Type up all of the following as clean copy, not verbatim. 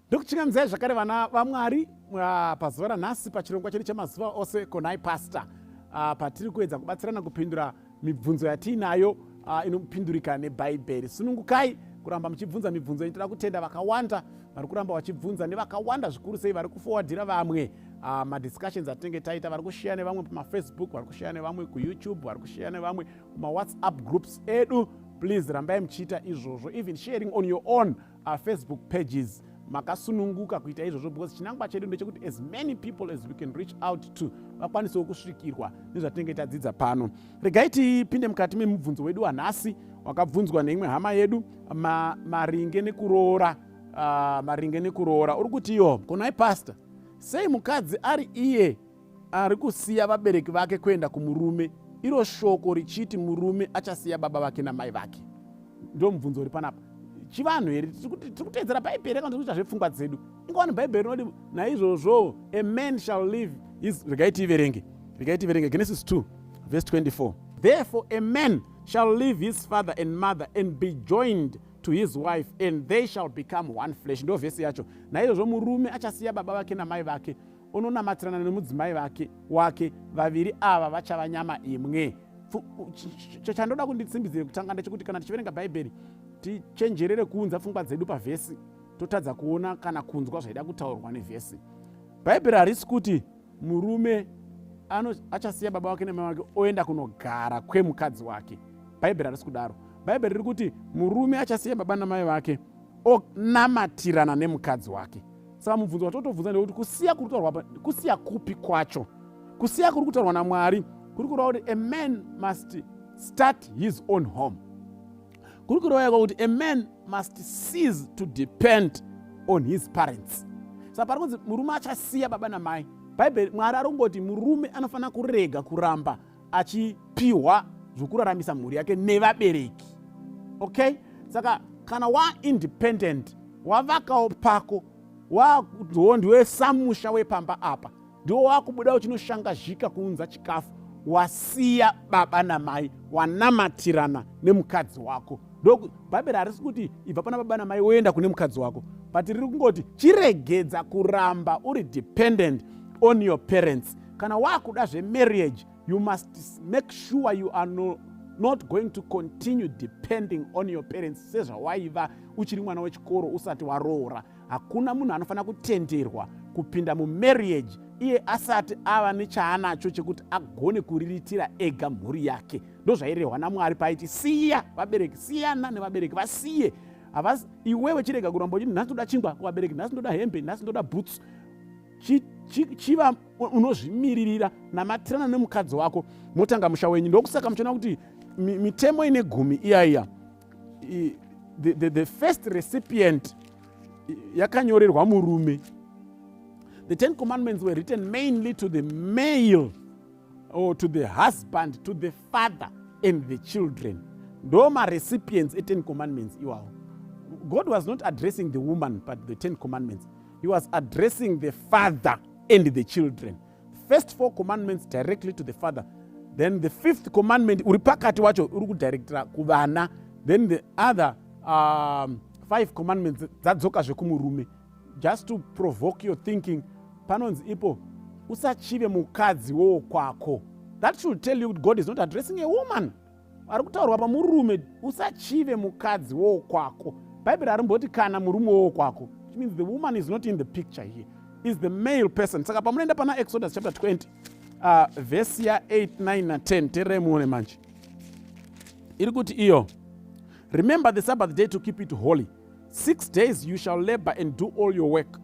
Ndokuchingamidzai zvakare vana vaMwari pazuva ranhasi pachirongwa chedu chemazuva ose Konai Pastor, patiri kuedza kubatsirana kupindura mibvunzo yatiinayo inopindurika neBhaibheri. Sunungukai kuramba muchibvunza mibvunzo yenyu. Toda kutenda vakawanda vari kuramba vachibvunza nevakawanda zvikuru sei vari kufowadhira vamwe madiscussions atinenge taita, vari kusheya nevamwe pamaFacebook, vari kusheya nevamwe kuYouTube, vari kusheya nevamwe kumaWhatsApp groups edu. Please rambai muchiita izvozvo, even sharing on your own Facebook pages. Makasununguka kuita izvozvo because chinangwa chedu ndechekuti as many people as we can reach out to vakwanisewo kusvikirwa nezvatinenge tadzidza pano. Regai tipinde mukati memubvunzo wedu wanhasi wakabvunzwa neimwe hama yedu maringe nekuroora. Maringe nekuroora, uri kuti iyo, "Konai Pastor, sei mukadzi ari iye ari kusiya vabereki vake kuenda kumurume, iro shoko richiti murume achasiya baba vake namai vake?" Ndo mubvunzo uri panapa. Chivanhu here? Tiri kuteedzera Bhaibheri kana tiri kuita zvepfungwa dzedu? Ingowani Bhaibheri rinoti, "Naizvozvo a man shall leave his," regai tiiverenge, regai tiiverenge. Genesis 2 verse 24: "Therefore a man shall leave his father and mother and be joined to his wife, and they shall become one flesh." Ndo vhesi yacho. Naizvozvo murume achasiya baba vake namai vake, unonamatirana nemudzimai wake, vaviri ava vachava nyama imwe. Chandoda kunditsimbidzire kutanga ndechekuti kana tichiverenga Bhaibheri, tichenjerere kuunza pfungwa dzedu pavhesi, totadza kuona kana kunzwa zvaida kutaurwa nevhesi. Bhaibheri harisi kuti murume achasiya baba vake nemai vake oenda kunogara kwemukadzi wake. Bhaibheri harisi kudaro. Bhaibheri riri kuti murume achasiya baba namai vake onamatirana nemukadzi wake. Saka mubvunzo watotobvunza ndekuti kusiya kuri kutaurwa kusiya kupi kwacho? Kusiya kuri kutaurwa naMwari kuri kureva kuti a man must start his own home. Kuri kureva kuti a man must cease to depend on his parents. Saka pari kunzi murume achasiya baba namai, Bhaibheri, Mwari ari kungoti murume anofanira kurega kuramba achipiwa zvokuraramisa mhuri yake nevabereki. Okay, saka kana waindependent, wavakawo pako, wakudziwo ndiwe samusha wepamba apa, ndiwo wakubuda uchinoshangazhika kuunza chikafu, wasiya baba namai, wanamatirana nemukadzi wako. Ndo Bhaibheri harisi kuti ibva pana baba namai woenda kune mukadzi wako, but riri kungoti chiregedza kuramba uri dependent on your parents. Kana wakuda zvemarriage, you must make sure you are not going to continue depending on your parents sezvawaiva uchiri mwana wechikoro usati waroora. Hakuna munhu anofanira kutenderwa kupinda mumarriage iye asati ava nechaanacho chekuti agone kuriritira ega mhuri yake. Ndozvairehwa naMwari paiti siya vabereki, siyana nevabereki, vasiye. Iwewe chirega kuramba uchiti nhasi ndoda chingwa kuvabereki, nhasi ndoda hembe, nhasi ndoda boots. Chiva unozvimiririra, namatirana nemukadzi wako, motanga musha wenyu. Ndokusaka muchiona kuti mitemo ine 10 iyaiya, the first recipient yakanyorerwa murume. The Ten Commandments were written mainly to the male or to the husband, to the father and the children. Ndo marecipients e10 Commandments iwawo. God was not addressing the woman, but the Ten Commandments, he was addressing the father and the children. First four commandments directly to the father, then the fifth commandment uri pakati wacho uri kudirectira kuvana, then the other five commandments dzadzokazve kumurume. Just to provoke your thinking, panonzi ipo, "Usachive mukadzi wokwako." That should tell you God is not addressing a woman. Ari kutaurwa pamurume. "Usachive mukadzi wokwako." Bhaibheri harimboti kana murume wokwako, which means the woman is not in the picture here, is the male person. Saka pamunoenda pana Exodus chapter 20, vhesi ya8, 9 na10, teererai muone manje iri kuti iyo, "Remember the Sabbath day to keep it holy. 6 days you shall labor and do all your work,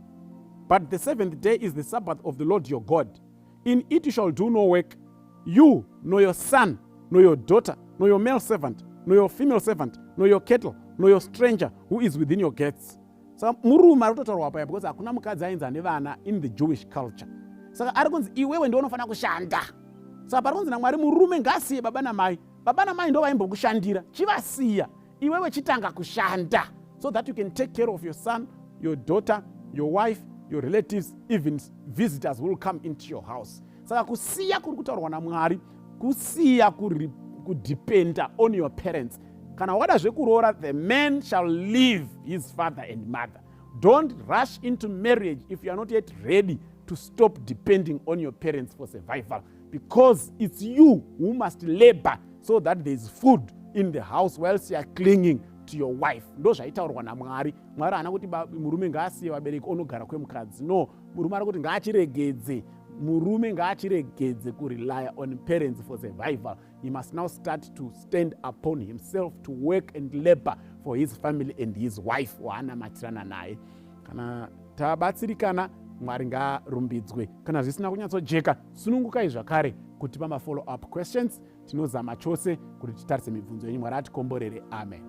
but the seventh day is the Sabbath of the Lord your God. In it you shall do no work, you, nor your son, nor your daughter, nor your male servant, nor your female servant, nor your cattle, nor your stranger who is within your gates." Saka murume ari kutotaurwa paya because hakuna mukadzi ainzi ane vana in the Jewish culture. Saka ari kunzi iwewe ndiwe unofanira kushanda. Saka pari kunzi naMwari murume ngasiye baba namai. Baba namai ndo vaimbokushandira, chivasiya, iwewe chitanga kushanda so that you can take care of your son, your daughter, your wife, your relatives, even visitors will come into your house. Saka kusiya kuri kutaurwa naMwari kusiya kudependa on your parents. Kana wada zvekuroora, the man shall leave his father and mother. Don't rush into marriage if you are not yet ready to stop depending on your parents for survival, because it's you who must labor so that there is food in the house whilst you are clinging to your wife. Ndo zvaitaurwa naMwari. Mwari haana kuti murume ngaasiye vabereki onogara kwemukadzi. No, murume ari kuti ngaachiregedze, murume ngaachiregedze kurely on parents for survival. He must now start to stand upon himself, to work and labor for his family and his wife waanamatirana naye. Kana tabatsirikana, Mwari ngaarumbidzwe. Kana zvisina kunyatsojeka, sunungukai zvakare kuti pamafollow up questions. Tinozama chose kuti titarise mibvunzo yenyu. Mwari atikomborere. Amen.